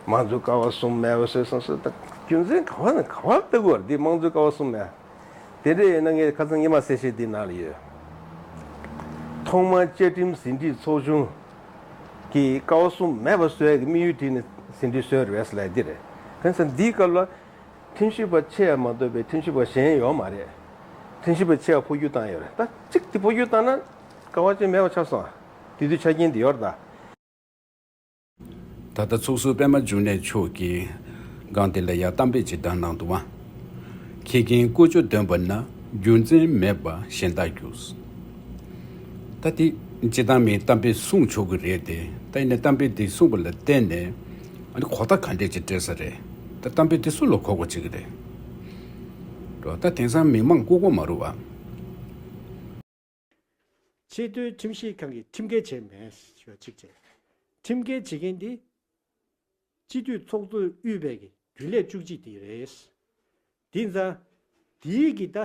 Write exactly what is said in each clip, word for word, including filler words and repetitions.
དམངས་གཙོའི་ཀ་བ་གསུམ་མེད་པ་བཟོས་སོང་ཟེར། ད་རྒྱུ་མཚན་ག་བ་ནས་ག་བར་ལྟ་དགོས་རེད། འདི་དམངས་གཙོའི་ཀ་བ་གསུམ་མེད། དེ་འདྲ་ཡིན་ན་ངས་ཁ་སང་ཉི་མ་གསལ་བཤད་འདི་ནང་ལ་ཡོད། ཐོག་མར་བཅའ་ཁྲིམས་ཟིན་བྲིས་ཚོགས་ཆུང་གི་ཀ་བ་གསུམ་མེད་པ་བཟོ་ཡ་གི་དམིགས་ཡུལ་བྲིས་ནས་ཟིན་བྲིས་བཟོས་རེད་ཟེར་ལབ་ཡ་འདི་རེད། དེ་ཚོ་འདིའི་སྐབས་ལ་ཁྲིམས་ཞིབ་པ་ཆེ་ཡང་མ་གཏོགས་པའི་ཁྲིམས་ཞིབ་པ་གཞན་ཡོད་མ་རེད། ཁྲིམས་ཞིབ་པ་ཆེ་ཡང་འཕོ་འགྱུར་བཏང་ཡོད་རེད། ད་གཅིག་དེ་འཕོ་འགྱུར་བཏང་ན་ཀ་བ་གཅིག་མེད་པ་ཆགས་སོང་། དེ་དུས་ཆ་རྐྱེན་འདི་ཡོད་རེད་ད། ད་ལྟ་ཚོགས་ཟུར་པད་མ་འབྱུང་གནས་མཆོག་གིས་སྒང་དེ་ལ་ཡང་གཏམ་དཔེ་ཅིག་བསྒྲགས་གནང་འདུག་བ། ཁྱི་རྒན་ཀུ་ཅོ་འདོན་པ་ན་རྒྱུ་མཚན་མེད་པ་གཞན་དག་རྒྱུགས། ད་དེ་སྤྱིར་བཏང་མིའི་གཏམ་དཔེ་གསུང་ཆོག་གི་རེད་དེ། ད་ཡིན་ནའི་གཏམ་དཔེ་དེ་གསུངས་པ་ལ་བརྟེན་ནས་ཨ་ནི་གོ་བརྡ་ག་འདྲས་ཅིག་སྤྲད་ས་རེད། ད་གཏམ་དཔེ་དེ་སུ་ལ་གོ་དགོས་ཅིག་གི་རེད། འགྲོ་ད་དེང་སང་མི་མང་ལྐུགས་པ་མ་རུ་བ། ཆེས་མཐོའི་ཁྲིམས་ཞིབ་ཁང་གིས་ཁྲིམས་འགལ་བྱས་མེད་ཞུ་བ་གཅིག་བྱས། ཁྲིམས་འགལ་བྱེད་མཁན་དེ་སྤྱི་འཐུས་ཚོགས་གཙོས་དབུས་པའི་གི་རྒྱུན་ལས་བཅུ་གཅིག་དེ་རེད། དེ་ཙང་དེའི་གི་ད་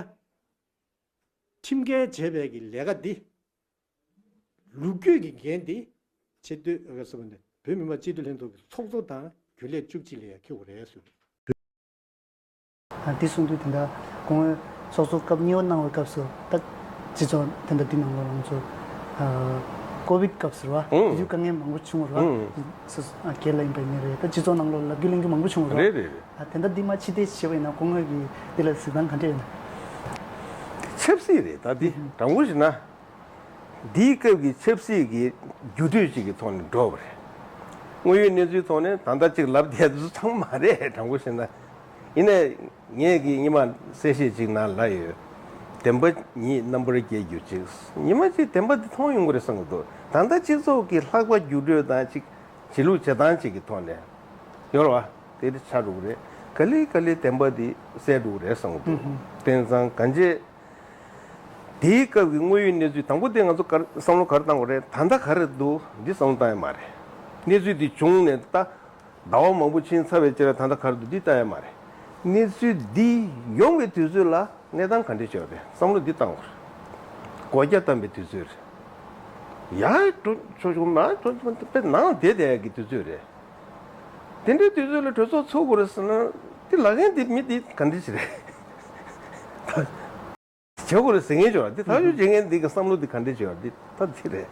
ཁྲིམས་འགལ་བྱས་པའི་གི་ལས་ཀ་འདི་ལོ་རྒྱུས་ཀྱི་འགན་འདི་ཆེས་མཐོའི་ཨ་ག་ཟེར་བ་ནི་བོད་མི་མང་སྤྱི་འཐུས་ལྷན་ཚོགས་ཀྱི་ཚོགས་གཙོ་དང་རྒྱུན་ལས་བཅུ་གཅིག་ལ་ཡང་འཁེལ་བ་རེད་ཟེར། ཨ་འདི་གསུང་དུས་དེ་འདྲ་སྐུ་ངོས་ཚོགས་གཙོ་སྐབས་གཉིས་པ་གནང་བའི་སྐབས་སུ་ད་སྤྱི་ཚོགས་དེ་འདྲ་འདི་ནང་ལོགས་ང་ཚོ་ཨ་ཀོ་བིད་སྐབས་སུ་རེད་བ། ཨང་། དེ་དུས་དཀའ་ངལ་མང་པོ་བྱུང་བ་རེད་བ། ཨང་། སོ་སོ་ཨ་སྒེར་ལ་ཡིན་པའི་ངེས་རེད། ད་སྤྱི་ཚོགས་ནང་ལོགས་ལབ་རྒྱུ་གླེང་རྒྱུ་མང་པོ་བྱུང་བ་རེད། རེད་རེད་རེད། ཨ་དེ་འདྲ་འདི་མ་ཕྱི་བལྟས་བྱས་པ་ཡིན་ན་སྐུ་ངོས་ཀྱིས་འདི་ལ་གཟིགས་སྟངས་ག་འདྲ་ཡོད་ན། ཆབ་སྲིད་རེད། ད་འདི་དྲང་པོ་ཞུ་ན། འདིའི་སྐབས་ཀྱི་ཆབ་སྲིད་ཀྱི་འགྱུར་འགྲོས་ཅིག་གི་ཐོག་ནས་འགྲོ་བ་རེད། དངོས་ཡོད་གནས་ཚུལ་ཐོག་ནས་ད་ལྟ་ཅིག་ལབ་བསྡད་དུས་ཚང་མ་རེད། དྲང་པོ་བཤད་ན། ཡིན་ནའི་ངས་ཀྱི་སྔོན་མ་གསལ་བཤད་ཅིག་ནང་ལབ་ཡོད། བདེན་པ་ཉིད་རྣམ་པར་རྒྱལ་གྱུར་ཅིག་ཉི་མ་གཅིག་བདེན་པ་འདི་མཐོང་ཡོང་གི་རེད་བསམ་གྱི་འདུག་ད་ལྟ་སྤྱི་ཚོགས་ཀྱི་ལྷག་པ་འགྱུར་འགྲོས་དང་ཅིག་བྱེད་ལུགས་བྱེད་སྟངས་ཅིག་གི་ཐོག་ནས་ཡོད་རེད་བ། དེ་འདྲ་ཆགས་འགྲོ་གི་རེད། ག་ལེ་ག་ལེ་བདེན་པ་འདི་གསལ་འགྲོ་གི་རེད་བསམ་གྱི་འདུག་ཧུམ་ཧུམ། དེང་སང་གང་ཅི། དེའི་སྐབས་ཀྱི་དངོས་ཡོད་གནས་ཚུལ་དང་པོ་དེ་ང་ཚོ་ག་རེ་བསམ་བློ་ག་རེ་བཏང་དགོས་རེད། ད་ལྟ་ག་རེ་འདུག་འདི་བསམ་བློ་བཏང་ཡ་མ་རེད། གནས་ཚུལ་འདི་བྱུང་ནས་ད་ཟླ་བ་མང་པོ་ཕྱིན་ཚར་བའི་རྗེས་ལ་ད་ལྟ་ག་རེ་འདུག་འདི་བལྟ་ཡ་མ་རེད། གནས་ཚུལ་འདི་ཡོང་བའི་དུས་ཚོད་ལ་གནས་སྟངས་ག་འདྲ་ཆགས་རེད་བསམ་བློ་འདི་བཏང་དགོས་རེད། སྒོ་རྒྱ་བསྡམས་པའི་དུས་ཚོད་རེད། ཡར་འགྲོ་ཆོག་ཆོག་མར་འགྲོ་ཆོག་དཔེ་ནང་བསྡད་བསྡད་ཡ་གི་དུས་ཚོད་རེད། དེ་འདྲའི་དུས་ཚོད་ལ་གྲོས་ཚོགས་ཚུགས་དགོས་རེད་ཟེར་ན། འདི་ལབ་མཁན་འདི་མི་འདི་ག་འདྲ་ཞིག་རེད། བྱེད་དགོས་རེད་ཟེར་མཁན་ཅིག་ཡོད་རེད། འདི་ཐག་གཅོད་བྱེད་མཁན་འདི་གི་བསམ་བློ་འདི་ག་འདྲ་ཅིག་ཡོད་རེད། འདི་ད་འདི་རེད།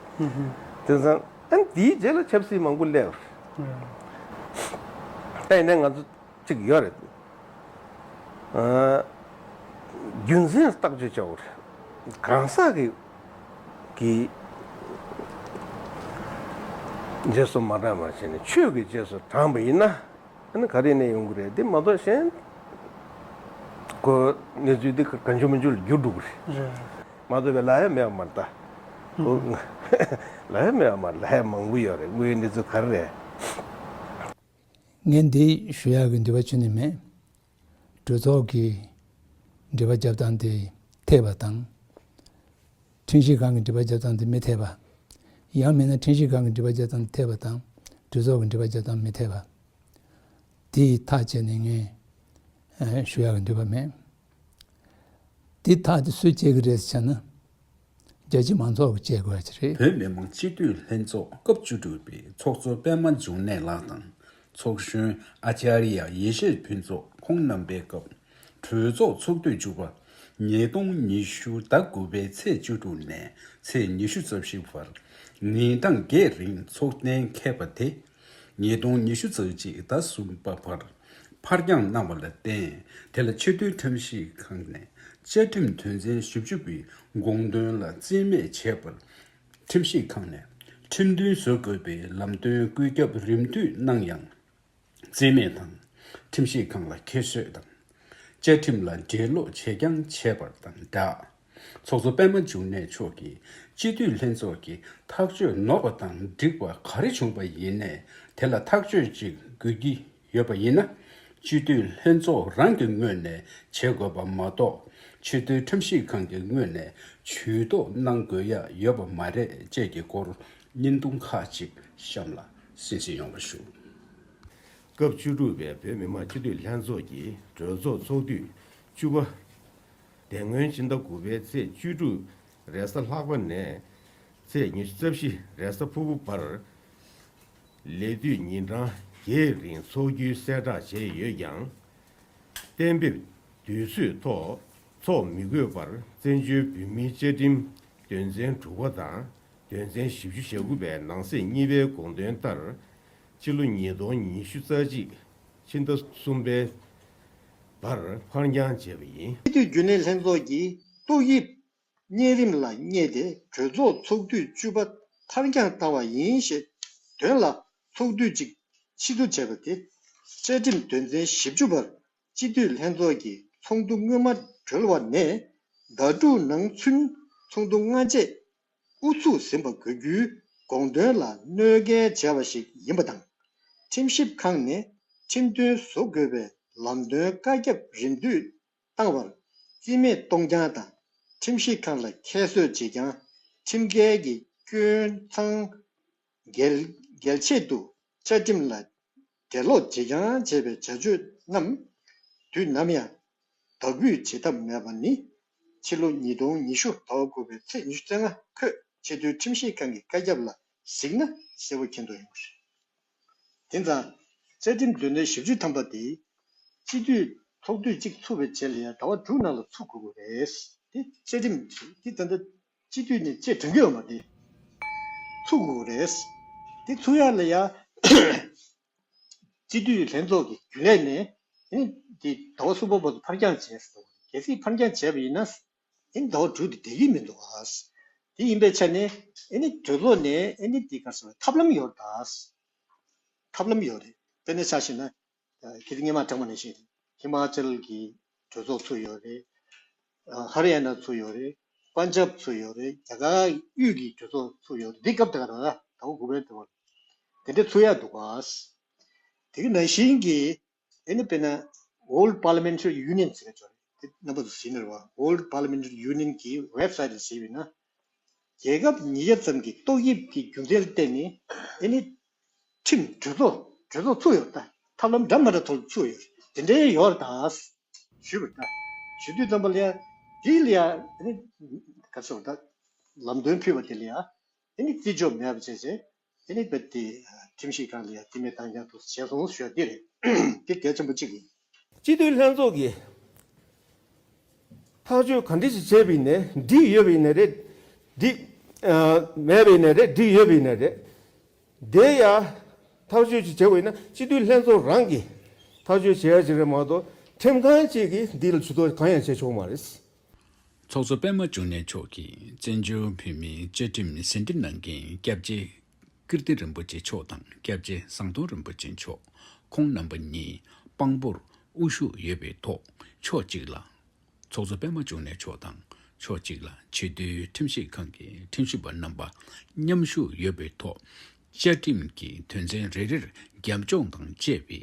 དེང་སང་ཨ་ནི་འདིའི་རྗེས་ལ་ཆབ་སྲིད་མང་པོ་སླེབས་རེད། ད་ཡིན་ནའི་ང་ཚོ་གཅིག་ཡོད་རེད། ཨ། རྒྱུ་མཚན་བརྟག་དཔྱད་བྱ་དགོས་རེད། གང་ཟག་གི་གི་རྗེས་སུ་མ་འབྲངས་པ་བྱས་ནས་ཆོས་ཀྱི་རྗེས་སུ་འབྲངས་པ་ཡིན་ན། ཨ་ནི་ག་རེ་ནས་ཡོང་གི་རེད། འདི་མ་གཏོགས་གཞན་ཁོ་གནས་ཚུལ་འདི་གང་བྱུང་མང་བྱུང་ལ་འགྱུར་འགྲོ་གི་རེད། རེད། མ་གཏོགས་པའི་ལབ་ཡ་མེད་པ་མ་རེད་ད། ཁོ་ལབ་ཡ་མེད་པ་མ་རེད། ལབ་ཡ་མང་པོ་ཡོད་རེད། དངོས་ཡོད་གནས་ཚུལ་ག་རེ་རེད། ངས་འདི་ཞུ་ཡག་གི་འདོད་པ་ཁྱོན་ནས་མེད། གྲོས་ཚོགས་ཀྱི་འབྲེལ་བ་རྒྱབ་སྟངས་དེ་འཐད་པ་དང་། ཁྲིམས་ཞིབ་ཁང་གི་འབྲེལ་བ་རྒྱབ་སྟངས་དེ་མི་འཐད་པ། ཡང་མིན་ན་ཁྲིམས་ཞིབ་ཁང་གི་འབྲེལ་བ་རྒྱབ་སྟངས་དེ་འཐད་པ་དང་། གྲོས་ཚོགས་ཀྱི་འབྲེལ་བ་རྒྱབ་སྟངས་མི་འཐད་པ། དེ་ཐག་བཅད་ནས་ངས་ཨ་ཞུ་ཡག་གི་འདོད་པ་མེད། དེ་ཐག་དེ་སུས་བཅད་ཀྱི་རེད་ཟེར་ན། རྒྱ་ཆེ་མང་ཚོགས་ཀྱིས་བཅད་དགོས་ཡ་ཅིག་རེད། བོད་མི་མང་སྤྱི་འཐུས་ལྷན་ཚོགས་སྐབས་བཅུ་དྲུག་པའི་ཚོགས་གཙོ་པད་མ་འབྱུང་གནས་ལགས་དང་། ཚོགས་གཞོན་ཨ་ཅཱརྱ་ཡེ་ཤེས་ཕུན་ཚོགས་ཁོང་རྣམ་པའི་སྐབས་གྲོས་ཚོགས་ཚོགས་དུས་བཅུ་པ། ཉིས་སྟོང་ཉི་ཤུ་ཟླ་དགུ་པའི་ཚེས་བཅུ་དྲུག་ནས་ཚེས་ཉི་ཤུ་རྩ་བཞི་བར་ཉིན་གྲངས་བརྒྱད་རིང་ཚོགས་གཏན་འཁེལ་བ་དེ། ཉིས་སྟོང་ཉི་ཤུ་རྩ་གཅིག་ཟླ་གསུམ་པ་བར་ཕར་འགྱངས་གནང་བ་ལ་བརྟེན། དེ་ལ་ཆེས་མཐོའི་ཁྲིམས་ཞིབ་ཁང་ནས་བཅའ་ཁྲིམས་དོན་ཚན་བཞི་བཅུ་པའི་དགོངས་དོན་ལ་རྩིས་མེད་བྱས་པར། ཁྲིམས་ཞིབ་ཁང་ནས་ཁྲིམས་མཐུན་བཟོ་དགོས་པའི་ལམ་སྟོན་བཀོད་ཁྱབ་རིམ་བསྟུད་གནང་ཡང་། རྩིས་མེད་དང་། ཁྲིམས་ཞིབ་ཁང་ལ་ཁྱད་གསོད་དང་། བཅའ་ཁྲིམས་ལ་འགྲེལ་ལོག་བྱས་རྐྱང་བྱས་པ་དང་སྦྲགས། ཚོགས་གཙོ་པད་མ་འབྱུང་གནས་མཆོག་གིས་སྤྱི་འཐུས་ལྷན་ཚོགས་ཀྱི་ཐག་གཅོད་ནོར་བ་དང་འགྲིག་པ་ག་རེ་བྱུང་བ་ཡིན་ནའི་དེ་ལ་ཐག་གཅོད་ཅིག་དགོས་ཀྱི་ཡོད་པ་ཡིན་ན། སྤྱི་འཐུས་ལྷན་ཚོགས་རང་གི་ངོས་ནས་བྱེད་དགོས་པ་མ་གཏོགས། ཆེས་མཐོའི་ཁྲིམས་ཞིབ་ཁང་གི་ངོས་ནས་ཇུས་གཏོགས་གནང་དགོས་ཡ་ཡོད་པ་མ་རེད་ཅེས་ཀྱི་སྐོར་བརྙན་ཐུང་ཁག་ཅིག་གཤམ་ལ་གསན་གཟིགས་ཡོང་བ་ཞུ། སྐབས་བཅུ་དྲུག་པའི་བོད་མི་མང་སྤྱི་འཐུས་ལྷན་ཚོགས་ཀྱི་གྲོས་ཚོགས་ཚོགས་དུས་བཅུ་པ། དེ་སྔོན་ཕྱི་ཟླ་དགུ་པའི་ཚེས་བཅུ་དྲུག་རེས་གཟའ་ལྷག་པ་ནས་ཚེས་ཉི་ཤུ་རྩ་བཞི་རེས་གཟའ་ཕུར་བུ་བར། ལས་དུས་ཉིན་གྲངས་ བརྒྱད་རིང་འཚོགས་རྒྱུའི་གསལ་བསྒྲགས་བྱས་ཡོད་ཀྱང་། གཏན་འབེབས་དུས་ཚོད་ཐོག་འཚོགས་མི་དགོས་པར་བཙན་བྱོལ་བོད་མིའི་བཅའ་ཁྲིམས་དོན་ཚན་དྲུག་པ་དང་དོན་ཚན་བཞི་བཅུ་ཞེ་དགུ་པའི་ནང་གསེས་གཉིས་པའི་དགོངས་དོན་ལྟར། ཕྱི་ལོ་ཉིས་སྟོང་ཉི་ཤུ་རྩ་གཅིག་ཕྱི་ཟླ་གསུམ་པའི་བར་ཕར་འགྱངས་བྱས་པ་ཡིན། སྤྱི་འཐུས་རྒྱུན་ལས་ལྷན་ཚོགས་ཀྱིས་ཏོག་དབྱིབས་གཉན་རིམས་ལ་བསྙད་དེ་གྲོས་ཚོགས་ཚོགས་དུས་བཅུ་པ་ཕར་འགྱངས་བཏང་བ་ཡིན་ཞེས་དོན་ལ་ཚོགས་དུས་གཅིག་ཕྱིར་བསྡུ་བྱས་པ་དེ། བཅའ་ཁྲིམས་དོན་ཚན་བཞི་བཅུ་པར་སྤྱི་འཐུས་ལྷན་ཚོགས་ཀྱི་ཚོགས་འདུ་སྔོན་མ་གྲོལ་བ་ནས་ཟླ་དྲུག་ནང་ཚུན་ཚོགས་འདུ་སྔ་རྗེས་དབུ་ཚུགས་ཟིན་པ་དགོས་རྒྱུའི་དགོངས་དོན་ལ་གནོད་འགེལ་བྱས་པ་ཞིག་ཡིན་པ་དང་། ཁྲིམས་ཞིབ་ཁང་ནས་ཁྲིམས་མཐུན་བཟོ་དགོས་པའི་ལམ་སྟོན་བཀའ་ཁྱབ་རིམ་བསྟུད་བཏང་བར་རྩིས་མེད་གཏོང་རྐྱང་དང་། ཁྲིམས་ཞིབ་ཁང་ལ་ཁྱད་གསོད་བྱེད་རྐྱང་། ཁྲིམས་འགལ་གྱི་སྐྱོན་མཚང་འགེལ་འགེལ་ཆེད་དུ་བཅའ་ཁྲིམས་ལ་འགྲེལ་ལོག་བྱེད་རྐྱང་བྱས་པའི་བྱ་སྤྱོད་རྣམས་དུས་ནམ་ཡང་དག་འབུད་བྱེད་ཐབས་མེད་པ་ནི། ཕྱི་ལོ་ཉིས་སྟོང་ཉི་ཤུ་ཟླ་བ་དགུ་པའི་ཚེས་ཉི་ཤུ་རྩ་ལྔ་ཁོས་ཆེས་མཐོའི་ཁྲིམས་ཞིབ་ཁང་གི་བཀའ་ཁྱབ་ལ་གཟིགས་ན་གསལ་པོ་མཁྱེན་རྟོགས་ཡོང་གི་རེད། དེ་ཙང་། བཅའ་ཁྲིམས་དོན་ཚན་བཞི་བཅུ་ཐམ་པ་དེ། སྤྱི་འཐུས་ཚོགས་དུས་གཅིག་ཚུགས་པའི་རྗེས་ལ་ཡང་ཟླ་བ་དྲུག་ནང་ལ་ཚུགས་དགོས་ཀྱི་རེད། དེ་བཅའ་ཁྲིམས་དེ་ད་ལྟ་སྤྱི་འཐུས་ནས་བཅད་དྲན་གྱི་ཡོད་མ་རེད། ཚུགས་དགོས་ཀྱི་རེད། དེ་ཚུགས་ཡག་ལ་ཡང་སྤྱི་འཐུས་ལྷན་ཚོགས་ཀྱི་རྒྱུན་ལས་ནས་ཨེ་ནི་དེ་ཟླ་བ་གསུམ་པ་བར་དུ་ཕར་འགྱངས་བྱས་སོང་། གལ་སྲིད་ཕར་འགྱངས་བྱས་པ་ཡིན་ན། ཨེ་ནི་ཟླ་བ་དྲུག་དེ་བསྡད་ཀྱི་མི་འདུག་ཨ། དེ་ཡིན་པའི་ཆ་ནས་ཨེ་ནི་གྲོས་ཚོགས་ནས་ཨེ་ནི་དེ་ག་རེ་ཟེར་བ་ཐབས་ལམ་ཡོད་རེད་ད། ཐབས་ལམ་ཡོད་རེད། དཔེར་ན་ཆ་བཞག་ན། ཁྱེད་ཚོ་སྔོན་མ་དྲངས་པ་ནང་བཞིན་རེད། ཧི་མ་ཅལ་གྱི་གྲོས་ཚོགས་ཚུགས་ཡོད་རེད། ཧ་རི་ཡ་ན་ཚུགས་ཡོད་རེད། པན་ཇབ་ཚུགས་ཡོད་རེད། རྒྱ་གར་དབུས་ཀྱི་གྲོས་ཚོགས་ཚུགས་ཡོད་རེད། འདི་སྐབས་དེ་ག་རང་ལ་ཟླ་བ་དགུ་པའི་དུས་བར་དེ་འདྲ་ཚུགས་ཡག་འདུག་ག། དེ་ག་ནང་བཞིན་གྱི་ཨེ་ནི་དཔེར་ན་World Parliamentary Union ཟེར་ཡག་ཅིག་ཡོད་རེད། དེ་རྣམ་པ་ཚོ་གཟིགས་ན་རེད་བ། World Parliamentary Union གྱི་ཝེབ་སའིཊ་ལ་གཟིགས་པ་ཡིན་ན། རྒྱལ་ཁབ་ཉིས་བརྒྱ་ཙམ་གྱི་ཏོག་དབྱིབས་ཀྱི་རྒྱུ་མཚན་ལ་བརྟེན་ནས་ཨེ་ནི་ཁྲིམས་གྲོས་ཚོགས་གྲོས་ཚོགས་ཚུགས་ཡོད་ད། ཐབས་ལམ་འདྲ་མ་འདྲ་ཐོག་ཚུགས་ཡོད་དེ་འདྲའི་ཡོད་ད་ཞུས་པ་ད། ཞུ་དུས་ཙམ་པ་ལ་ཡ་དེ་ལ་ཡ་ཨེ་ནི་ག་ཚོད་ད་ལམ་སྟོན་ཕུལ་བ་དེ་ལ་ཡ་ཨེ་ནི་རྩིས་འཇོག་མེད་པ་བྱས་བྱས་ཨེ་ནི་བེད་དེ་ཁྲིམས་ཞིབ་ཁང་ལ་ཡ་རྩིས་མེད་བཏང་རྐྱང་དུ་བྱས་སོང་ཞུ་ཡ་དེ་རེད། དེ་གལ་ཆེན་པོ་གཅིག་ཡིན། སྤྱི་འཐུས་ལྷན་ཚོགས་ཀྱིས་ཐག་གཅོད་ག་འདྲ་ཞིག་བྱས་པ་ཡིན་ནའི་འགྲིག་ཡོད་པ་ཡིན་ནའི་རེད། འགྲིག་ཨ་མེད་པ་ཡིན་ནའི་རེད། འགྲིག་ཡོད་པ་ཡིན་ནའི་རེད། དེ་ཡང་ཐག་གཅོད་ཅིག་བྱས་པ་ཡིན་ན་སྤྱི་འཐུས་ལྷན་ཚོགས་རང་གིས་ཐག་གཅོད་བྱེད་ཡ་ཅིག་རེད་མ་གཏོགས་ཁྲིམས་ཁང་གཅིག་གིས་འདི་ལ་ཇུས་གཏོགས་གང་ཡང་བྱེད་ཆོག་མ་རེད། ཚོགས་གཙོ་པད་མ་འབྱུང་གནས་མཆོག་གིས་བཙན་བྱོལ་བོད་མིའི་བཅའ་ཁྲིམས་ཟིན་བྲིས་གནང་མཁན་སྐྱབས་རྗེ་ཀིརྟི་རིན་པོ་ཆེ་མཆོག་དང་སྐྱབས་རྗེ་ཟམ་གདོང་རིན་པོ་ཆེ་མཆོག་ཁོང་རྣམ་པ་གཉིས་དཔང་པོར་དབུ་བཞུགས་ཡོད་པའི་ཐོག་ཕྱོགས་གཅིག་ལ། ཚོགས་གཙོ་པད་མ་འབྱུང་གནས་མཆོག་དང་ཕྱོགས་གཅིག་ལ་ཆེས་མཐོའི་ཁྲིམས་ཞིབ་ཁང་གི་ཁྲིམས་ཞིབ་པ་རྣམ་པ་མཉམ་ཞུགས་ཡོད་པའི་ཐོག་བཅའ་ཁྲིམས་ཀྱི་དོན་ཚན་རེ་རེར་རྒྱབ་ལྗོངས་དང་བཅས་པའི་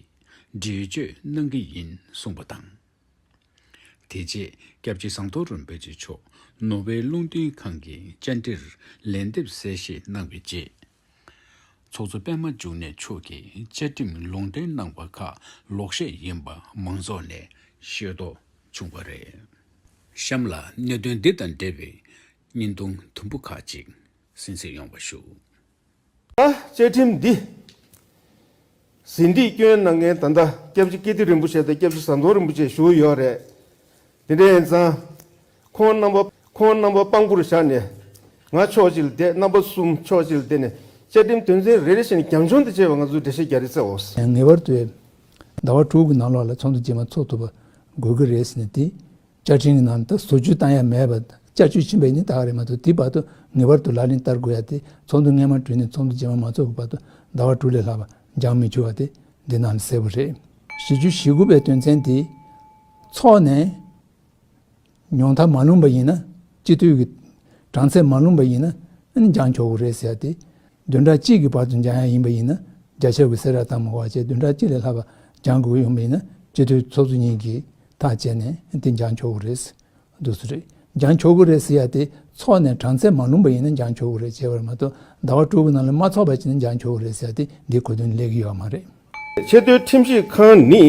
འགྲེལ་བརྗོད་གནང་གི་ཡིན་གསུངས་པ་དང་། དེ་རྗེས་སྐྱབས་རྗེ་ཟམ་གདོང་རིན་པོ་ཆེ་མཆོག་ནོར་ཝེ་རླུང་འཕྲིན་ཁང་གི་བཅར་འདྲིར་ལན་འདེབས་གསལ་བཤད་གནང་བའི་རྗེས། ཚོགས་གཙོ་པད་མ་འབྱུང་གནས་མཆོག་གིས་བཅའ་ཁྲིམས་ལུང་འདྲེན་གནང་བ་ཁག་ལོག་བཤད་ཡིན་པ་མང་ཚོགས་ནས་ཤེས་རྟོགས་བྱུང་བ་རེད། གཤམ་ལ་གནད་དོན་འདི་དང་འབྲེལ་བའི་བརྙན་ཐུང་དུམ་བུ་ཁག་ཅིག་གསན་གཟིགས་ཡོང་བ་ཞུ། ད་བཅའ་ཁྲིམས་འདི་ཟིན་བྲིས་སྐྱོན་གནང་མཁན་ད་ལྟ་སྐྱབས་རྗེ་ཀིརྟི་རིན་པོ་ཆེ་དང་སྐྱབས་རྗེ་ཟམ་གདོང་རིན་པོ་ཆེ་བཞུགས་ཡོད་རེད། དེ་འདྲ་ཡིན་ཙང་། ཁོང་རྣམ་པ་ཁོང་རྣམ་པ་དཔང་པོར་བཞག་ནས། ང་ཕྱོགས་གཅིག་ལ་བསྡད། རྣམ་པ་གསུམ་ཕྱོགས་གཅིག་ལ་བསྡད་ནས་བཅའ་ཁྲིམས་དོན་ཚན་རེ་རེ་བཞིན་རྒྱབ་ལྗོངས་དང་བཅས་པ་ང་ཚོས་འགྲེལ་བཤད་རྒྱག་རེས་བྱའོ། ངེས་པར་དུ་ཟླ་བ་དྲུག་གི་ནང་ལོགས་ལ་ཚོགས་འདུ་རྗེས་མ་ཚོགས་ཐུབ་པ་དགོས་ཀྱི་རེད་ཟེར་ནས་དེ། བཅའ་ཁྲིམས་ཀྱི་ནང་ད་བཟོ་བཅོས་བཏང་ཡ་མེད་པ། བསྐྱར་བཅོས་ཕྱིན་པ་ཡིན་ན་ད་ག་རེད་མ་གཏོགས་དེ་བར་དུ་ངེས་པར་དུ་ལག་ལེན་བསྟར་དགོས་ཡ་དེ། ཚོགས་འདུ་སྔོན་མ་གྲོལ་ནས་ཚོགས་འདུ་རྗེས་མ་མ་ཚོགས་ཀྱི་བར་དུ་ཟླ་བ་དྲུག་ལས་ལྷག་པ་འགྱངས་མི་བཅུག་པ་དེ་འདི་ནང་ལ་གསལ་པོ་རེད། བཞི་བཅུ་ཞེ་དགུ་པའི་དོན་ཚན་དེ་ཚོགས་ནས་ཉོག་མཐའ་མ་ལོན་པ་ཡིན་ན། སྤྱི་འཐུས་ཀྱི་གྲངས་ཚད་མ་ལོན་པ་ཡིན་ན་ཨ་ནི་འགྱངས་ཆོག་གི་རེད་ཟེར་ཡ་དེ། བདུན་ཕྲག་གཅིག་གི་བར་དུ་འགྱངས་ཡ་ཡིན་པ་ཡིན་ན་བརྒྱ་ཆ་གི་གསལ་བསྒྲགས་བཏང་མ་དགོས་པ་བྱས། བདུན་ཕྲག་གཅིག་ལས་ལྷག་པ་འགྱངས་དགོས་ཡོང་པ་ཡིན་ན་སྤྱི་འཐུས་ཚོགས་གཙོ་གཉིས་ཀྱིས་ཐག་བཅད་ནས་དེ་འགྱངས་ཆོག་གི་རེད། འདུག་སེ་རེད། འགྱངས་ཆོག་གི་རེད་ཟེར་ཡ་དེ་ཚོགས་ནས་གྲངས་ཚད་མ་ལོན་པ་ཡིན་ན་འགྱངས་ཆོག་གི་རེད་ཟེར་བ་རེད་མ་གཏོགས་ཟླ་བ་དྲུག་གི་ནང་ལ་མ་ཚོགས་པ་བྱས་ན་འགྱངས་ཆོག་གི་རེད་ཟེར་ཡ་དེ་འདི་གོ་དོན་སླེབས་ཀྱི་ཡོད་མ་རེད། ཆེས་མཐོའི་ཁྲིམས་ཞིབ་ཁང་ནི་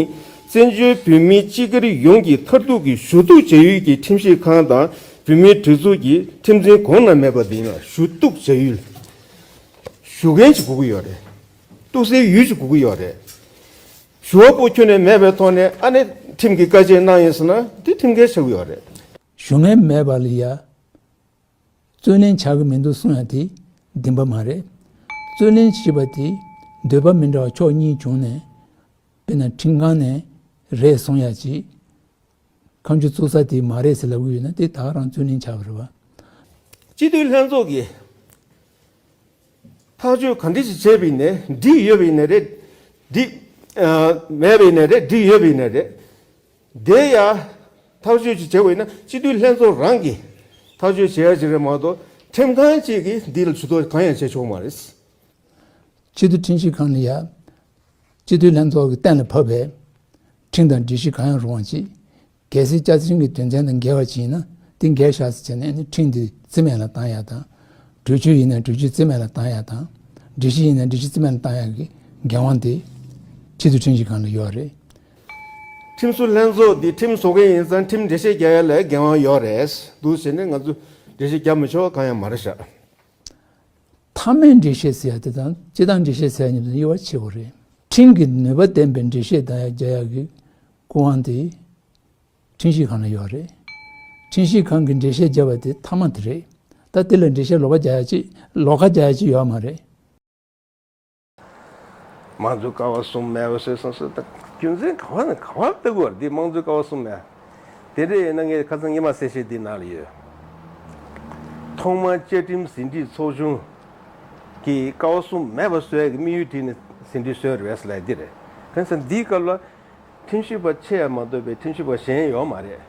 བཙན་བྱོལ་བོད་མིའི་སྤྱི་སྒེར་ཡོངས་ཀྱི་མཐར་ཐུག་གི་ཞུ་གཏུག་བྱ་ཡུལ་གྱི་ཁྲིམས་ཞིབ་ཁང་དང་བོད་མིའི་སྒྲིག་འཛུགས་ཀྱི་ཁྲིམས་འཛིན་གོང་ན་མེད་པ་དེ་ཡིན་ལ། ཞུ་གཏུག་བྱ་ཡུལ། ཞུ་མཁན་ཞིག་དགོས་ཀྱི་ཡོད་རེད། གཏུག་སའི་ཡུལ་ཞིག་དགོས་ཀྱི་ཡོད་རེད། ཞུ་བ་པོ་ཁྱོན་ནས་མེད་པའི་ཐོག་ནས་ཨ་ནི་ཁྲིམས་ཀྱི་བཀའ་ཆད་གནང་ཡིན་ཟེར་ན་དེ་ཁྲིམས་འགལ་ཆགས་ཀྱི་ཡོད་རེད། ཞུ་མཁན་མེད་པ་ལ་ཡ། རྩོད་ལེན་བྱ་གི་མི་འདུག་གསུང་ཡ་དེ་བདེན་པ་མ་རེད། རྩོད་ལེན་བྱེད་པ་དེ་འདོད་པ་མི་འདྲ་བ་ཕྱོགས་གཉིས་བྱུང་ནས་དཔེར་ན་ཁྲིམས་ཁང་ནས་རེད་གསུང་ཡ་ཅིག་ཁ་མཆུ་བཙུགས་ས་དེ་མ་རེད་ཟེར་ལབ་གི་ཡོད་ན་དེ་ད་ག་རང་རྩོད་ལེན་བྱ་བ་རེད་བ། སྤྱི་འཐུས་ལྷན་ཚོགས་ཀྱིས་ཐག་གཅོད་ག་འདྲ་ཞིག་བྱས་པ་ཡིན་ནའི་འགྲིག་ཡོད་པ་ཡིན་ནའི་རེད། འགྲིག་ཨ་མེད་པ་ཡིན་ནའི་རེད། འགྲིག་ཡོད་པ་ཡིན་ནའི་རེད། དེ་ཡ་ཐག་གཅོད་ཅིག་བྱས་པ་ཡིན་ན་སྤྱི་འཐུས་ལྷན་ཚོགས་རང་གིས་ཐག་གཅོད་བྱེད་ཡ་ཅིག་རེད་མ་གཏོགས་ཁྲིམས་ཁང་གཅིག་གིས་འདི་ལ་ཇུས་གཏོགས་གང་ཡང་བྱེད་ཆོག་མ་རེད། སྤྱི་འཐུས་ཁྲིམས་ཞིབ་ཁང་ལ་ཡ། སྤྱི་འཐུས་ལྷན་ཚོགས་ཀྱིས་གཏན་ལ་ཕབ་པའི་ཁྲིམས་དང་སྒྲིག་གཞི་གང་ཡང་རུང་བ་ཅིག་གལ་སྲིད་བཅའ་ཁྲིམས་ཀྱི་དོན་ཚན་དང་འགལ་བ་ཅིག་ཡིན་ན་དེ་འགལ་བཞག་ཟེར་བྱས་ནས་ནི་ཁྲིམས་དེ་རྩིས་མེད་ལ་བཏང་ཡ་དང་། གྲོས་ཆོད་ཡིན་ན་གྲོས་ཆོད་རྩིས་མེད་ལ་བཏང་ཡ་དང་། སྒྲིག་གཞི་ཡིན་ན་སྒྲིག་གཞི་རྩིས་མེད་ལ་བཏང་ཡ་གི་འགན་དབང་དེ་སྤྱི་འཐུས་ཁྲིམས་ཞིབ་ཁང་ལ་ཡོད་རེད། ཁྲིམས་བཟོ་ལྷན་ཚོགས་འདི་ཁྲིམས་བཟོ་མཁན་ཡིན་ཙང་ཁྲིམས་འགྲེལ་བཤད་རྒྱག་ཡ་ལ་འགན་དབང་ཡོད་རེད་འདུག་ཟེར་ནས་ང་ཚོ་འགྲེལ་བཤད་རྒྱག་མི་ཆོག་གང་ཡང་མ་རེད་ཤག་མཐའ་མའི་འགྲེལ་བཤད་ཟེར་ཡ་དེ་དང་སྤྱི་བཏང་འགྲེལ་བཤད་ཟེར་ཡ་གཉིས་དབྱེ་བ་ཕྱེ་དགོས་རེད། ཁྲིམས་ཀྱི་ནུས་པ་ལྡན་པའི་འགྲེལ་བཤད་གཏང་ཡ་རྒྱག་ཡ་གི་སྐུ་དབང་དེ་ཁྲིམས་ཞིབ་ཁང་ལ་ཡོད་རེད། ཁྲིམས་ཞིབ་ཁང་གིས་འགྲེལ་བཤད་བརྒྱབ་པ་དེ་མཐའ་མ་དེ་རེད། ད་དེ་ལ་འགྲེལ་བཤད་ལོག་པ་རྒྱག་ཡ་ཅིག་ལོགས་ཀ་རྒྱག་ཡ་ཅིག་ཡོད་མ་རེད། དམངས་གཙོའི་ཀ་བ་གསུམ་མེད་པ་བཟོས་སོང་ཟེར། ད་རྒྱུ་མཚན་ག་བ་ནས་ག་བར་ལྟ་དགོས་རེད། འདི་དམངས་གཙོའི་ཀ་བ་གསུམ་མེད། དེ་འདྲ་ཡིན་ན་ངས་ཁ་སང་ཉི་མ་གསལ་བཤད་འདི་ནང་ལ་ཡོད། ཐོག་མར་བཅའ་ཁྲིམས་ཟིན་བྲིས་ཚོགས་ཆུང་གིས་ཀ་བ་གསུམ་མེད་པ་བཟོ་ཡ་གི་དམིགས་ཡུལ་བྲིས་ནས་ཟིན་བྲིས་བཟོས་རེད་པས་ལབ་ཡ་འདི་རེད། དེ་ཚོ་འདིའི་སྐབས་ལ་ཁྲིམས་ཞིབ་པ་ཆེ་ཡ་མ་གཏོགས་པའི་ཁྲིམས་ཞིབ་པ་གཞན་ཡོད་མ་རེད།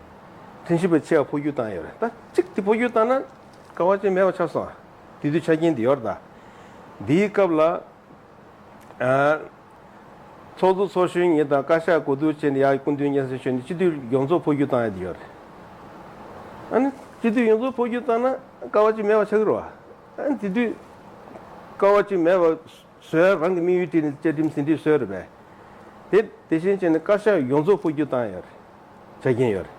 ཁྲིམས་ཞིབ་པ་ཆེ་ཡ་འཕོ་འགྱུར་བཏང་ཡོད་རེད། ད་གཅིག་དེ་འཕོ་འགྱུར་བཏང་ན་ཀ་བ་གཅིག་མེད་པ་ཆགས་སོང་། དེ་དུས་ཆ་རྐྱེན་འདི་ཡོད་རེད་ད། འདིའི་སྐབས་ལ། ཨ། ཚོགས་གཙོ་ཚོགས་གཞོན་གཉིས་དང་བཀའ་ཤག་གོ་བསྡུར་བྱས་ནས་ཡར་སྐུ་མདུན་སྙན་སེང་ཞུས་ནས་སྤྱི་འཐུས་ཡོངས་རྫོགས་འཕོ་འགྱུར་བཏང་ཡ་དེ་ཡོད་རེད། ཨ་ནི་སྤྱི་འཐུས་ཡོངས་རྫོགས་འཕོ་འགྱུར་བཏང་ན་ཀ་བ་གཅིག་མེད་པ་ཆགས་ཀྱི་རེད་བ། ཨ་ནི་དེ་དུས་ཀ་བ་གཅིག་མེད་པ་བཟོ་ཡ་རང་གི་དམིགས་ཡུལ་བྲིས་ནས་བཅའ་ཁྲིམས་ཟིན་བྲིས་བཟོས་རེད་པས། དེ་དེ་བཞིན་བྱས་ནས་བཀའ་ཤག་ཡོངས་རྫོགས་འཕོ་འགྱུར་བཏང་ཡ་རེད། ཆ་རྐྱེན་ཡོད་རེད།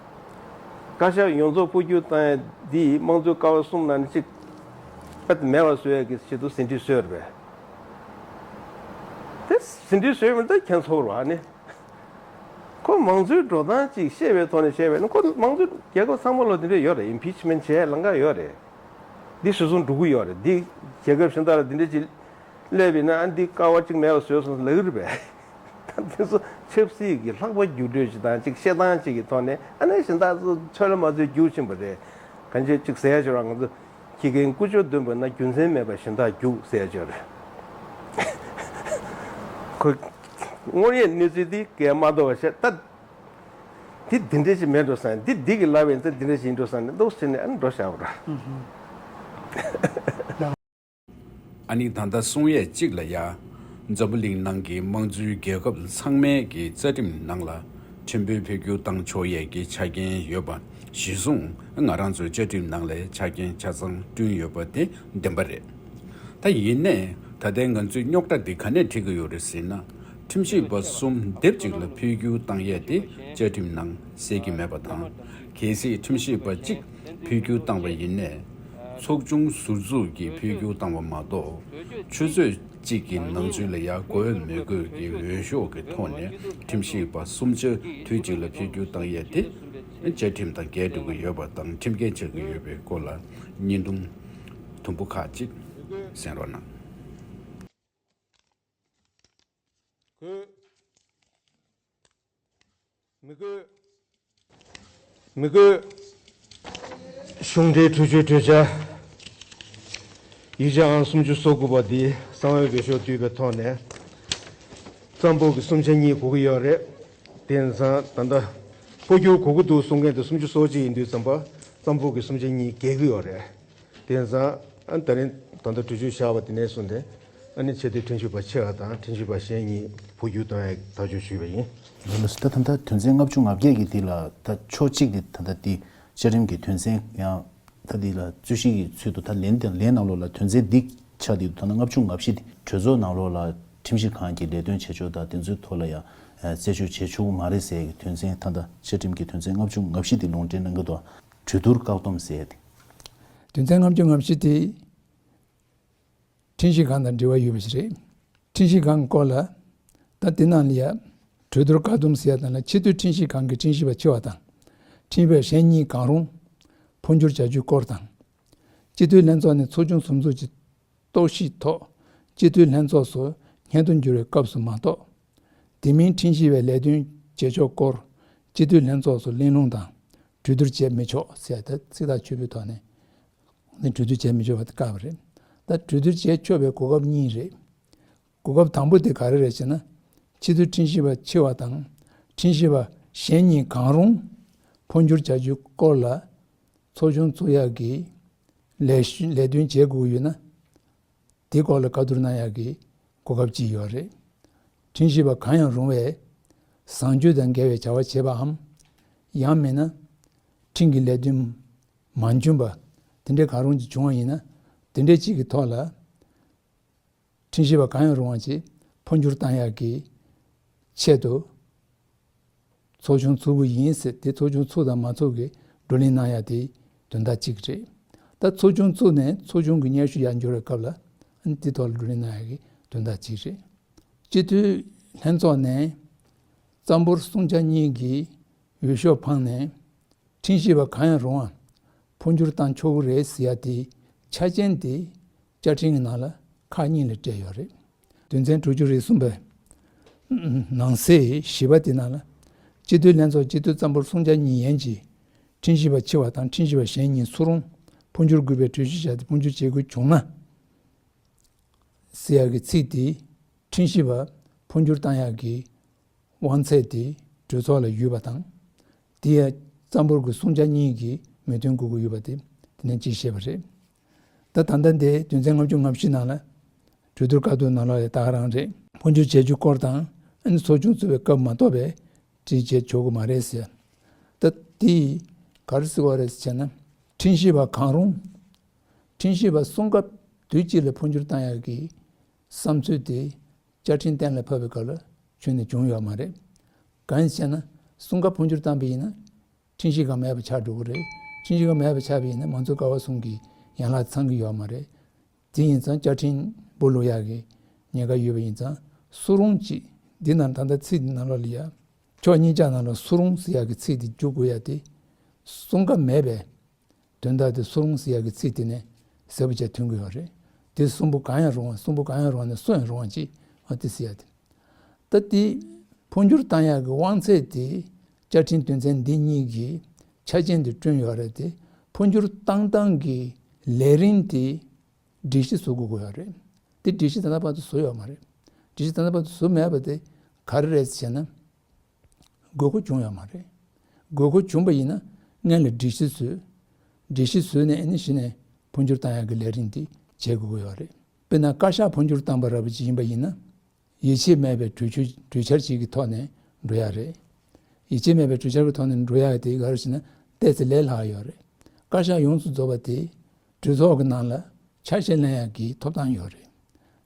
བཀའ་ཤག་ཡོངས་རྫོགས་འཕོ་འགྱུར་བཏང་ཡ་འདི་དམངས་གཙོའི་ཀ་བ་གསུམ་ནང་ནས་གཅིག་པད་མེད་པ་བཟོ་ཡ་གི་ཆེད་དུ་ཟིན་བྲིས་བཟོས་རེད་པས། དེ་ཟིན་བྲིས་བཟོས་མིན་ད་ཁྱེད་ཚོ་རེད་བ་ནི། ཁོ་མང་གཙོའི་འགྲོ་སྟངས་ཅིག་ཤེས་པའི་ཐོག་ནས་བཤད་པས་ན་ཁོ་མང་གཙོའི་རྒྱལ་ཁབ་ཚང་མ་ལ་དེ་འདྲ་ཡོད་རེད། ཨིམ་པིཆ་མེན་ཊི་བྱས་ལམ་ཁ་ཡོད་རེད། འདི་སོ་སོ་འགྲོ་གི་ཡོད་རེད། འདི་རྒྱལ་ཁབ་གཞན་དག་ལ་འདི་འདྲ་ཅིག་སླེབས་ཡིན་ན་ཨ་འདི་ཀ་བ་གཅིག་མེད་པ་བཟོས་སོང་ལབ་ཀྱི་རེད་པས། ད་དེ་ཚོ་ཆབ་སྲིད་ཀྱི་ལྷག་པ་རྒྱུགས་སྤྲོད་ཅིག་དང་ཅིག་བཤད་སྟངས་ཅིག་གི་ཐོག་ནས་ཨ་ནི་གཞན་དག་ཚོ་ཚོད་ལ་མ་ཚོད་རྒྱུགས་ཕྱིན་པ་རེད། གང་ཅི་ཅིག་ཟེར་ཡ་ཅིག་རང་ང་ཚོ་ཁྱི་རྒན་ཀུ་ཅོ་འདོན་པ་ན་རྒྱུ་མཚན་མེད་པར་གཞན་དག་རྒྱུགས་ཟེར་ཡ་ཅིག་རེད། ཁོ་དངོས་ཡོད་གནས་ཚུལ་འདི་སྐད་མ་ལྡོག་པ་བཤད་ད། འདི་འདི་འདྲ་ཞིག་མེད་འགྲོ་ས་ནས་འདི་འདི་གི་ལབ་པ་ཡིན་ཙང་འདི་འདྲ་ཞིག་ཡིན་འགྲོ་ས་ནས་འདུག་ཟེར་ནས་ཨ་ནི་འགྲོ་བཞག་པ་རེད། ཨ་ནི་ད་ལྟ་གསུང་ཡས་གཅིག་ལ་ཡ། འཛམ་བུ་གླིང་ནང་གི་དམངས་གཙོའི་རྒྱལ་ཁབ་ཚང་མའི་གི་རྩ་ཁྲིམས་ནང་ལ་ཁྲིམས་དཔོན་འཕོ་འགྱུར་བཏང་ཆོག་ཡས་ཀྱི་ཆ་རྐྱེན་ཡོད་པ་གཞིར་བཟུང་ང་རང་ཚོའི་བཅའ་ཁྲིམས་ནང་ལ་ཆ་རྐྱེན་ཆ་ཚང་བསྐྲུན་ཡོད་པ་དེ་བདེན་པ་རེད། ད་ཡིན་ནའི་ད་ལྟའི་ང་ཚོའི་རྙོག་དྲ་འདི་ག་ནས་འཁྲིད་ཀྱི་ཡོད་རེད་ཟེར་ན། ཁྲིམས་ཞིབ་པ་གསུམ་སྡེབ་གཅིག་ལ་འཕོ་འགྱུར་བཏང་ཡས་དེ་བཅའ་ཁྲིམས་ནང་གསལ་གྱི་མེད་པ་དང་། གལ་སྲིད་ཁྲིམས་ཞིབ་པ་གཅིག་འཕོ་འགྱུར་བཏང་བ་ཡིན་ནའི། ཚོགས་ཆུང་ཟུར་འཛུགས་ཀྱིས་འཕོ་འགྱུར་བཏང་བ་མ་གཏོགས། ཆུ་ཚོད་གཅིག་གི་ནང་ཚུན་ལ་ཡ་དགོས་མི་དགོས་ཀྱི་འོས་ཤོག་གི་ཐོག་ནས་ཁྲིམས་ཞིབ་པ་གསུམ་ཆ་དུས་གཅིག་ལ་འཕོ་འགྱུར་བཏང་ཡས་དེ། བཅའ་ཁྲིམས་དང་འགལ་འགྲོ་གི་ཡོད་པ་དང་ཁྲིམས་འགལ་ཆགས་ཀྱི་ཡོད་པའི་སྐོར་ལ་བརྙན་ཐུང་དུམ་བུ་ཁག་ཅིག་གསན་རོགས་གནང་། གུས། མི་གུས། མི་གུས། གཞུང་འབྲེལ་གྲོས་ཆོད་གྲོས་འཆར་ཡིག་ཆ་ཨང་སུམ་ཅུ་སོ་དགུ་པ་འདི་གསང་བའི་འོས་ཤོག་བསྡུས་པའི་ཐོག་ནས་རྩ་འབོར་གྱི་གསུམ་ཆ་གཉིས་དགོས་ཀྱི་ཡོད་རེད། དེང་སང་ད་ལྟ་འཕོ་འགྱུར་དགོས་ཀྱི་འདུག་གསུང་མཁན་དེ་སུམ་ཅུ་སོ་གཅིག་ཡིན་དུས་ཙམ་པ་རྩ་འབོར་གྱི་གསུམ་ཆ་གཉིས་བརྒལ་གྱི་ཡོད་རེད། དེང་སང་ཨ་ད་རིང་ད་ལྟ་གྲོས་ཆོད་བཞག་པ་དེ་ནས་བཟུང་སྟེ་ཨ་ནི་ཆེས་མཐོའི་ཁྲིམས་ཞིབ་པ་ཆེ་བ་དང་ཁྲིམས་ཞིབ་པ་གཞན་གཉིས་འཕོ་འགྱུར་གཏོང་ཡའི་ཐག་གཅོད་ཞུས་པ་ཡིན། ལགས་སོ། ད་ད་ལྟ་དོན་ཚན་ལྔ་བཅུ་ང་བརྒྱད་ཀྱི་དེ་ལ་ད་ཕྱོགས་གཅིག་དེ་ད་ལྟ་དེ་བཅའ་ཁྲིམས་ཀྱི་དོན་ཚན་ཡང་ད་དེ་ལ་རྩོད་གཞི་གི་ཚུལ་དུ་ད་ལན་དང་ལན་ནང་ལོགས་ལ་དོན་ཚན་འདི་ཆགས་དེ་ད་ལྟ་ལྔ་བཅུ་ང་བཞི་དེ་གྲོས་ཚོགས་ནང་ལོགས་ལ་ཁྲིམས་ཞིབ་ཁང་གི་ལས་དོན་བྱེད་ཕྱོགས་དང་དེ་ཚོའི་ཐོག་ལ་ཡང་རྩད་གཅོད་བྱེད་ཆོག་གི་མ་རེད་ཟེར་གྱི་དོན་ཚན་ད་ལྟ་བཅའ་ཁྲིམས་ཀྱི་དོན་ཚན་ལྔ་བཅུ་ང་བཞི་དེ་ལུང་འདྲེན་གནང་གི་འདུག་གྲོས་བསྡུར་བཀག་སྡོམ་ཟེར་ཏེ། དོན་ཚན་ལྔ་བཅུ་ང་བཞི་དེ་ཁྲིམས་ཞིབ་ཁང་དང་འབྲེལ་བ་ཡོད་པ་ཞིག་རེད། ཁྲིམས་ཞིབ་ཁང་སྐོར་ལ་ད་དེ་ནང་ལ་ཡ་ གྲོས་བསྡུར་བཀག་སྡོམ་ཟེར་ཡ་དེ་ལ་སྤྱི་འཐུས་ཁྲིམས་ཞིབ་ཁང་གི་ཁྲིམས་ཞིབ་པ་ཕྱི་བ་དང་། ཁྲིམས་ཞིབ་པ་གཞན་གཉིས་གང་རུང་འཕོ་འགྱུར་བྱ་རྒྱུའི་སྐོར་དང་། སྤྱི་འཐུས་ལྷན་ཚོགས་ནས་ཚོགས་ཆུང་ཟུར་འཛུགས་ཀྱི་རྟོག་ཞིབ་ཐོག་སྤྱི་འཐུས་ལྷན་ཚོགས་སུ་སྙན་ཐོ་འབྱོར་བའི་སྐབས་སུ་མ་གཏོགས། དེ་མིན་ཁྲིམས་ཞིབ་པའི་ལས་དོན་བྱེད་ཕྱོགས་སྐོར་སྤྱི་འཐུས་ལྷན་ཚོགས་སུ་གླེང་སློང་དང་གྲོས་བསྡུར་བྱེད་མི་ཆོག་ཟེར་ཏེ་ཚིག་ཐག་ཆོད་པོའི་ཐོག་ནས་ནི་གྲོས་བསྡུར་བྱེད་མི་ཆོག་པ་དེ་བཀག་པ་རེད། ད་གྲོས་བསྡུར་བྱེད་ཆོག་པའི་གོ་སྐབས་གཉིས་རེད། གོ་སྐབས་དང་པོ་དེ་ག་རེ་རེད་ཟེར་ན། སྤྱི་འཐུས་ཁྲིམས་ཞིབ་པ་ཕྱི་བ་དང་ཁྲིམས་ཞིབ་པ་གཞན་གཉིས་གང་རུང་འཕོ་འགྱུར་བྱ་རྒྱུའི་སྐོར་ལ་ཚོགས་ཆུང་བཙུགས་ཡག་གི་ལས་ལས་དོན་བྱེད་དགོས་ཡོད་ན། དེའི་སྐོར་ལ་བཀའ་བསྡུར་གནང་ཡག་གི་གོ་སྐབས་ཅིག་ཡོད་རེད། ཁྲིམས་ཞིབ་པ་གང་ཡང་རུང་བས་བཟང་སྤྱོད་དང་འགལ་བའི་བྱ་བ་བྱེད་པའམ། ཡང་མིན་ན་ཁྲིམས་ཀྱི་ལས་དོན་མ་འཇོན་པ་དེ་འདྲའི་གང་རུང་ཅིག་བྱུང་བ་ཡིན་ན། དེ་འདྲའི་ཅིག་གི་ཐོག་ལ་ཁྲིམས་ཞིབ་པ་གང་ཡང་རུང་བ་ཅིག་འཕོ་འགྱུར་བཏང་ཡག་གི་ཆེད་དུ་ཚོགས་ཆུང་ཚུགས་ཀྱི་ཡིན་ཟེར། དེ་ཚོགས་ཆུང་ཚུགས་དང་མ་ཚུགས་ཀྱི་བགྲོ་གླེང་གནང་ཡག་དེ་དོན་དག་གཅིག་རེད། ད་ཚོགས་ཆུང་བཙུགས་ནས་ཚོགས་ཆུང་གི་སྙན་ཞུ་ཡར་འབྱོར་བའི་སྐབས་ལ་ཨ་ནི་དེ་ཐོག་ལ་བགྲོ་གླེང་གནང་ཡག་གི་དོན་དག་གཅིག་རེད། སྤྱི་འཐུས་ལྷན་ཚོགས་ནས་རྩ་འབོར་གསུམ་ཆ་གཉིས་ཀྱི་འོས་ཤོག་འཕངས་ནས་ཁྲིམས་ཞིབ་པ་གང་ཡང་རུང་བ་འཕོ་འགྱུར་བཏང་ཆོག་གི་རེད་ཟེར་ཡ་དེ་ཆ་རྐྱེན་དེ་བཅའ་ཁྲིམས་ཀྱི་ནང་ལ་ཁག་གཉིས་ལ་སྤྲད་ཡོད་རེད། དོན་ཚན་དྲུག་ཅུ་རེ་གསུམ་པའི་ནང་གསེས་བཞི་པ་དེ་ནང་ལ། སྤྱི་འཐུས་ལྷན་ཚོགས་སྤྱི་འཐུས་རྩ་འབོར་གསུམ་ཆ་གཉིས་ཡན་གྱིས་ཁྲིམས་ཞིབ་པ་ཕྱི་བ་དང་ཁྲིམས་ཞིབ་པ་གཞན་གཉིས་སུ་རུང་འཕོ་འགྱུར་དགོས་པའི་གྲོས་གཞི་བཞག་སྟེ་འཕོ་འགྱུར་བྱེད་དགོས་བྱུང་ན། ཟེར་ཡག་གི་ཚིག་དེ་ཁྲིམས་ཞིབ་པ་འཕོ་འགྱུར་བཏང་ཡག་གི་དབང་ཚད་དེ་གྲོས་ཚོགས་ལ་ཡོད་པ་དང་། དེ་ཡང་རྩ་འབོར་གྱི་གསུམ་ཆ་གཉིས་ཀྱིས་མོས་མཐུན་དགོས་ཀྱི་ཡོད་པ་དེ་དེ་ནས་གཅིག་བཤད་པ་རེད། ད་ད་ལྟ་འདི་དོན་ཚན་ལྔ་བཅུ་ང་བཞི་ནང་ལ་གྲོས་བསྡུར་བཀའ་བསྡུར་ནང་ལོགས་ལ་ད་ག་རང་རེད། འཕོ་འགྱུར་བྱེད་རྒྱུ་སྐོར་དང་ཨ་ནི་ཚོགས་ཆུང་བཙུགས་པའི་སྐབས་མ་གཏོགས་པའི་དྲི་བྱེད་ཆོག་གི་མ་རེད་ཟེར། ད་དེ་ག་རེ་ཟེར་བ་རེད་ཟེར་ན། ཁྲིམས་ཞིབ་པ་གང་རུང་། ཁྲིམས་ཞིབ་པ་གསུམ་ཀ་དུས་གཅིག་ལ་འཕོ་འགྱུར་བཏང་ཡག་གི་བསམ་ཚུལ་དེ་བཅའ་ཁྲིམས་གཏན་ལ་ཕབ་པའི་སྐབས་ལ་ཁྱོན་ནས་བྱུང་ཡོད་མ་རེད། གང་ཡིན་ཟེར་ན། གསུམ་ཀ་འཕོ་འགྱུར་བཏང་པ་ཡིན་ན་ཁྲིམས་ཞིབ་ཁང་མེད་པ་ཆགས་འགྲོ་གི་རེད། ཁྲིམས་ཞིབ་ཁང་མེད་པ་ཆགས་པ་ཡིན་ན་མང་གཙོ་ཀ་བ་གསུམ་གྱི་ཡན་ལག་ཚང་གི་ཡོད་མ་རེད། དེ་ཡིན་ཙང་བཅའ་ཁྲིམས་སྦོ་ལོག་ཡག་གི་ཉེན་ཁ་ཡོད་པ་ཡིན་ཙང་སུ་རུང་གཅིག་འདི་ནང་ད་ལྟ་ཚིག་འདི་ནང་ལོགས་ལ་ཡ། ཕྱོགས་གཉིས་ཆ་ནང་ལ་སུ་རུང་ཟེར་ཡག་གི་ཚིག་འདི་འཇུག་དགོས་ཡ་དེ། གསུམ་ཀ་མེད་པས། དོན་དག་དེ་སུ་རུང་ཟེར་ཡག་གི་ཚིག་དེ་ནས་གསལ་པོ་བྱས་ཐོན་གྱི་ཡོད་རེད། དེ་གསུམ་པོ་གང་ཡང་རུང་བ། གསུམ་པོ་གང་ཡང་རུང་བ་ནས་སུ་ཡང་རུང་བ་ཅིག་ཨ་དེ་ཟེར་ཡ་དེ། ད་དེ་འཕོ་འགྱུར་བཏང་ཡག་གི་དབང་ཚད་དེ་བཅའ་ཁྲིམས་དོན་ཚན་འདི་གཉིས་ཀྱི་ཆ་རྐྱེན་དེ་བསྐྲུན་ཡོད་རེད་དེ། འཕོ་འགྱུར་བཏང་སྟངས་ཀྱི་ལས་རིམ་དེ་སྒྲིག་གཞི་བཟོ་དགོས་ཀྱི་ཡོད་རེད། དེ་སྒྲིག་གཞི་ད་ལྟ་བར་དུ་བཟོ་ཡོད་མ་རེད། སྒྲིག་གཞི་ད་ལྟ་བར་དུ་བཟོ་མེད་པ་དེ་ག་རེ་རེད་ཟེར་ན། དགོས་མཁོ་བྱུང་ཡོད་མ་རེད། དགོས་མཁོ་བྱུང་བ་ཡིན་ན་སྔོན་ལ་སྒྲིག་གཞི་བཟོས། སྒྲིག་གཞི་བཟོས་ནས་ཨ་ནི་གཞི་ནས་འཕོ་འགྱུར་བཏང་ཡག་གི་ལས་རིམ་དེ་བྱེད་དགོས་ཀྱི་ཡོད་རེད། དཔེར་ན་བཀའ་ཤག་འཕོ་འགྱུར་བཏང་པ་འདྲ་པོ་ཅིག་ཡིན་པ་ཡིན་ན། ཡིད་ཆེས་མེད་པའི་གྲོས་ཆོད་གྲོས་འཆར་ཞིག་གི་ཐོག་ནས་འགྲོ་ཡག་རེད། ཡིད་ཆེས་མེད་པའི་གྲོས་འཆར་གྱི་ཐོག་ནས་འགྲོ་ཡག་དེ་ག་རེ་ཟེར་ན་ཏོག་ཙམ་ལས་སླ་ཡོད་རེད། བཀའ་ཤག་ཡོངས་སུ་རྫོགས་པ་དེ་གྲོས་ཚོགས་ཀྱི་ནང་ལ་ཆ་ཤས་ལེན་ཡག་གི་ཐོབ་ཐང་ཡོད་རེད།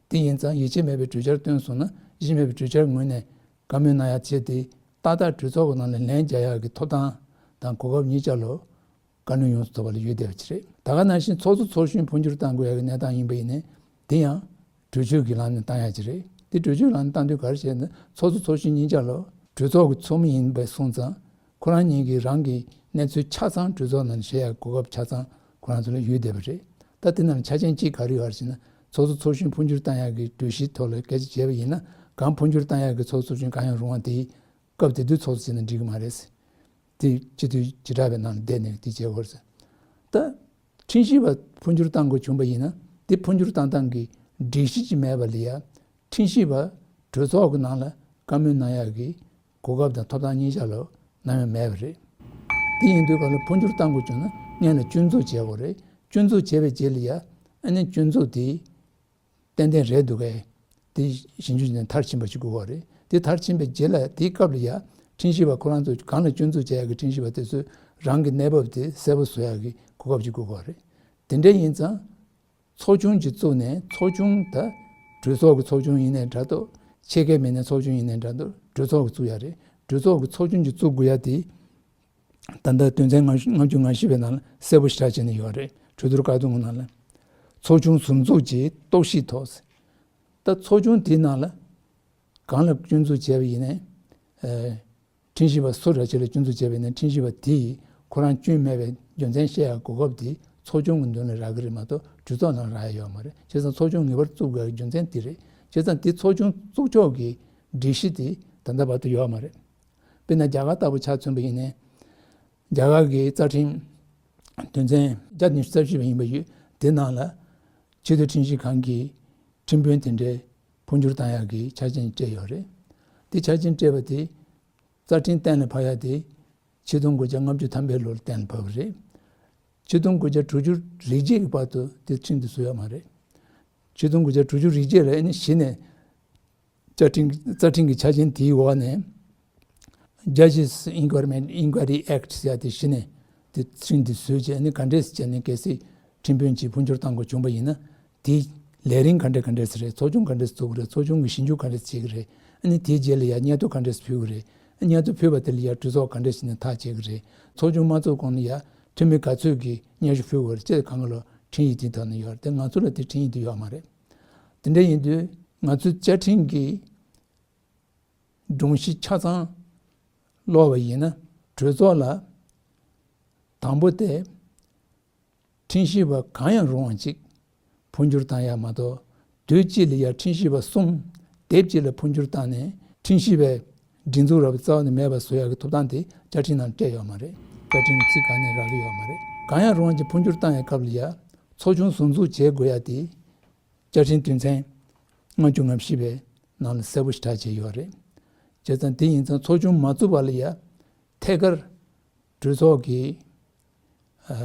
དེ་ཡིན་ཙང་ཡིད་ཆེས་མེད་པའི་གྲོས་འཆར་བཏོན་སོང་ན་ཡིད་ཆེས་མེད་པའི་གྲོས་འཆར་ངོས་ནས་བཀའ་མོལ་གནང་ཡག་བྱས་ཏེ་ཏག་ཏག་གྲོས་ཚོགས་ཀྱི་ནང་ལ་ལན་རྒྱག་ཡག་གི་ཐོབ་ཐང་དང་གོ་སྐབས་གཉིས་ཆ་ལ། བཀའ་བློན་ཡོངས་སུ་རྫོགས་པ་ལ་ཡོད་བསྡད་པ་ཅིག་རེད། ད་ག་ནང་བཞིན་ཚོགས་གཙོ་ཚོགས་གཞོན་འཕོ་འགྱུར་གཏང་དགོས་ཡག་གི་གནས་སྟངས་ཡིན་པ་ཡིན་ནའི་དེ་ཡང་གྲོས་ཆོད་ཀྱི་ལམ་ནས་གཏང་ཡག་ཅིག་རེད། དེ་གྲོས་ཆོད་ལམ་ནས་གཏང་དུས་ག་རེ་བྱས་ན་ཚོགས་གཙོ་ཚོགས་གཞོན་གཉིས་ཆ་ལ་གྲོས་ཚོགས་ཀྱི་ཚོགས་མི་ཡིན་པ་སོང་ཙང་ཁོ་རང་གཉིས་ཀྱིས་རང་གི་གནས་ཚུལ་ཆ་ཚང་གྲོས་ཚོགས་ནང་བཤད་ཡག་གོ་སྐབས་ཆ་ཚང་ཁོ་རང་ཚོ་ལ་ཡོད་བསྡད་པ་རེད། ད་དེ་ནང་ལ་ཆ་རྐྱེན་གཅིག་ག་རེ་ཡོད་རེད་ཟེར་ན་ཚོགས་གཙོ་ཚོགས་གཞོན་འཕོ་འགྱུར་གཏང་ཡག་གི་གྲོས་གཞིའི་ཐོག་ལ་སྐད་ཆ་བྱས་པ་ཡིན་ན་གང་འཕོ་འགྱུར་གཏང་ཡག་གི་ཚོགས་གཙོ་ཚོགས་གཞོན་གང་ཡང་རུང་བ་དེ་སྐབས་དེ་དུས་ཚོགས་གཙོ་བྱས་ན་འགྲིག་གི་མ་རེད། དེ་སྤྱི་འཐུས་བྱེ་བྲག་པའི་ནང་ལ་བསྡད་ནས་དེ་བྱེད་དགོས་ཟེར། ད་ཁྲིམས་ཞིབ་པ་འཕོ་འགྱུར་གཏང་དགོས་བྱུང་བ་ཡིན་ན་དེ་འཕོ་འགྱུར་གཏང་སྟངས་ཀྱི་སྒྲིག་གཞི་ཅིག་མེད་པ་ལ་ཡ། ཁྲིམས་ཞིབ་པ་གྲོས་ཚོགས་ཀྱི་ནང་ལ་བཀའ་མོལ་གནང་ཡག་གི་གོ་སྐབས་དང་ཐོབ་ཐང་གཉིས་ཆ་ལ་ནམ་ཡང་མེད་པ་རེད། དེ་ཡིན་དུས་གང་ལ་འཕོ་འགྱུར་གཏང་དགོས་བྱུང་ན་སྔོན་ལ་སྐྱོན་འཛུགས་བྱེད་དགོས་རེད། སྐྱོན་འཛུགས་བྱས་པའི་རྗེས་ལ་ཡ་ཨ་ནི་སྐྱོན་འཛུགས་དེ། ཏན་ཏན་རེད་འདུག་གས། དེ་ཞིབ་འཇུག་བྱས་ནས་མཐར་ཕྱིན་པ་ཞིག་དགོས་པ་རེད། དེ་མཐར་ཕྱིན་པའི་རྗེས་ལ་དེའི་སྐབས་ལ་ཡ་ཁྲིམས་ཞིབ་པ་ཁོ་རང་ཚོ་གང་ལ་སྐྱོན་འཛུགས་བྱེད་ཡག་གི་ཁྲིམས་ཞིབ་པ་དེ་ཚོས་རང་གི་གནས་བབ་དེ་གསལ་པོ་བཟོ་ཡག་གི་གོ་སྐབས་ཤིག་དགོས་པ་རེད། དེ་འདྲ་ཡིན་ཙང་ཚོགས་ཆུང་ཅིག་བཙུགས་ནས་ཚོགས་ཆུང་ད་གྲོས་ཚོགས་ཀྱི་ཚོགས་ཆུང་ཡིན་ནའི་འདྲ་འདུག་ཆེད་མཁས་མི་སྣའི་ཚོགས་ཆུང་ཡིན་ནའི་འདྲ་འདུག་གྲོས་ཚོགས་ཀྱི་བཙུགས་ཡག་རེད། གྲོས་ཚོགས་ཀྱི་ཚོགས་ཆུང་ཅིག་བཙུགས་དགོས་ཡག་དེ། ད་ལྟ་དོན་ཚན་ལྔ་བཅུ་ལྔ་བཅུ་ཞེས་པའི་ནང་ལ་གསལ་པོ་ཞེ་དྲག་བྱས་ནས་ཡོད་རེད། གྲོས་བསྡུར་བཀའ་བསྡུར་ནང་ལ། ཚོགས་ཆུང་ཟུར་འཛུགས་ཀྱི་རྟོག་ཞིབ་ཐོག་ད་ཚོགས་ཆུང་དེའི་ནང་ལ་གང་ལ་སྐྱོན་འཛུགས་བྱས་པ་ཡིན་ནའི། ཨ་ཁྲིམས་ཞིབ་པ་སུ་ར་ཅིག་ལ་སྐྱོན་འཛུགས་བྱས་པ་ཡིན་ན་ཁྲིམས་ཞིབ་པ་དེས་ཁོ་རང་སྐྱོན་མེད་པའི་རྒྱུ་མཚན་བཤད་ཡག་གོ་སྐབས་དེ་ཚོགས་ཆུང་གི་མདུན་ལ་རག་གི་རེད་མ་གཏོགས་གྲོས་ཚོགས་ནང་རག་ཡ་ཡོད་མ་རེད། བྱས་ཙང་ཚོགས་ཆུང་ངེས་པར་བཙུགས་དགོས་ཡག་རྒྱུ་མཚན་དེ་རེད། བྱས་ཙང་དེ་ཚོགས་ཆུང་བཙུགས་ཕྱོགས་ཀྱི་སྒྲིག་གཞི་དེ་ད་ལྟ་བར་དུ་ཡོད་མ་རེད། དཔེར་ན་རྒྱ་གར་ལྟ་བུ་ཆ་མཚོན་པ་ཡིན་ན། རྒྱ་གར་གྱི་རྩ་ཁྲིམས་དོན་ཚན་བརྒྱ་ཉི་ཤུ་རྩ་བཞི་པ་ཡིན་པ་ཡོད། དེ་ནང་ལ་ཆེས་མཐོའི་ཁྲིམས་ཞིབ་ཁང་གིས་ཁྲིམས་དཔོན་དེ་འདྲའི་འཕོ་འགྱུར་བཏང་ཡག་གི་ཆ་རྐྱེན་སྤྲད་ཡོད་རེད། དེ་ཆ་རྐྱེན་སྤྲད་པ་དེ་རྩ་ཁྲིམས་གཏན་ལ་ཕབ་ཡག་དེ་ཆིག་སྟོང་དགུ་བརྒྱ་ལྔ་བཅུ་ཐམ་པའི་ལོར་གཏན་ལ་ཕབ་པ་རེད། ཆིག་སྟོང་དགུ་བརྒྱ་དྲུག་ཅུ་རེ་གཅིག་གི་བར་དུ་དེ་ཁྲིམས་དེ་བཟོས་ཡོད་མ་རེད། ཆིག་སྟོང་དགུ་བརྒྱ་དྲུག་ཅུ་རེ་གཅིག་ལ་ཨ་ནི་གཞི་ནས་བཅའ་ཁྲིམས་རྩ་ཁྲིམས་ཀྱི་ཆ་རྐྱེན་དེའི་འོག་ནས་Judges Inquiry Inquiry Act ཟེར་ཡ་དེ་གཞི་ནས་དེ་ཁྲིམས་དེ་བཟོས་རྗེས་ཨ་ནི་ག་འདྲས་བྱས་ནས་གལ་སྲིད་ཁྲིམས་དཔོན་གྱིས་འཕོ་འགྱུར་བཏང་དགོས་བྱུང་པ་ཡིན་ན་དེའི་ལས་རིམ་ག་འདྲས་ག་འདྲས་རེད། ཚོགས་ཆུང་ག་འདྲས་བཙུགས་ཀྱི་རེད། ཚོགས་ཆུང་གིས་ཞིབ་འཇུག་ག་འདྲས་བྱེད་ཀྱི་རེད། ཨ་ནི་དེའི་རྗེས་ལ་ཡ་སྙན་ཐོ་ག་འདྲས་ཕུལ་གྱི་རེད། ཨ་ནི་སྙན་ཐོ་ཕུལ་བ་དེ་ལ་ཡ་གྲོས་ཚོགས་ག་འདྲས་བྱས་ནས་ཐག་བཅད་ཀྱི་རེད། ཚོགས་ཆུང་མ་བཙུགས་གོང་ལ་ཡ་འཐུས་མི་ག་ཚོད་ཀྱིས་སྙན་ཞུ་ཕུལ་དགོས་རེད། ཅེས་གང་ག་ལོ་ཁྲིམས་ཡིག་དེའི་ཐོག་ནས་ཡོད་རེད། དེ་ང་ཚོ་ལ་དེ་ཁྲིམས་ཡིག་དེ་ཡོད་མ་རེད། དེ་འདྲ་ཡིན་དུས་ང་ཚོའི་བཅའ་ཁྲིམས་ཀྱི་སྒྲོམ་གཞི་ཆ་ཚང་ཀློག་པ་ཡིན་ན་གྲོས་ཚོགས་ལ་དང་པོ་དེ་ཁྲིམས་ཞིབ་པ་གང་ཡང་རུང་བ་ཅིག་འཕོ་འགྱུར་བཏང་ཡག་མ་གཏོགས་དུས་གཅིག་ལ་ཡ་ཁྲིམས་ཞིབ་པ་གསུམ་སྡེབ་གཅིག་ལ་འཕོ་འགྱུར་བཏང་ནས་ཁྲིམས་ཞིབ་པའི་སྒྲིག་འཛུགས་ར་བ་རྩ་བ་ནས་མེད་པ་བཟོ་ཡག་གི་ཐོབ་ཐང་དེ་བཅའ་ཁྲིམས་ནང་སྤྲད་ཡོད་མ་རེད། བཅའ་ཁྲིམས་ཀྱི་ཚིག་གང་ནས་རག་གི་ཡོད་མ་རེད། གང་ཡང་རུང་བ་ཅིག་འཕོ་འགྱུར་བཏང་ཡག་སྐབས་ལ་ཡ་ཚོགས་ཆུང་ཟུར་འཛུགས་བྱེད་དགོས་ཡག་དེ་བཅའ་ཁྲིམས་དོན་ཚན་ལྔ་བཅུ་ང་བཞི་པའི་ནང་ལ་གསལ་པོ་ཞེ་དྲག་བྱས་ཡོད་རེད། བྱས་ཙང་དེ་ཡིན་ཙང་ཚོགས་ཆུང་མ་བཙུགས་པ་ལ་ཡ་ཐད་ཀར་གྲོས་ཚོགས་ཀྱི་ཨ་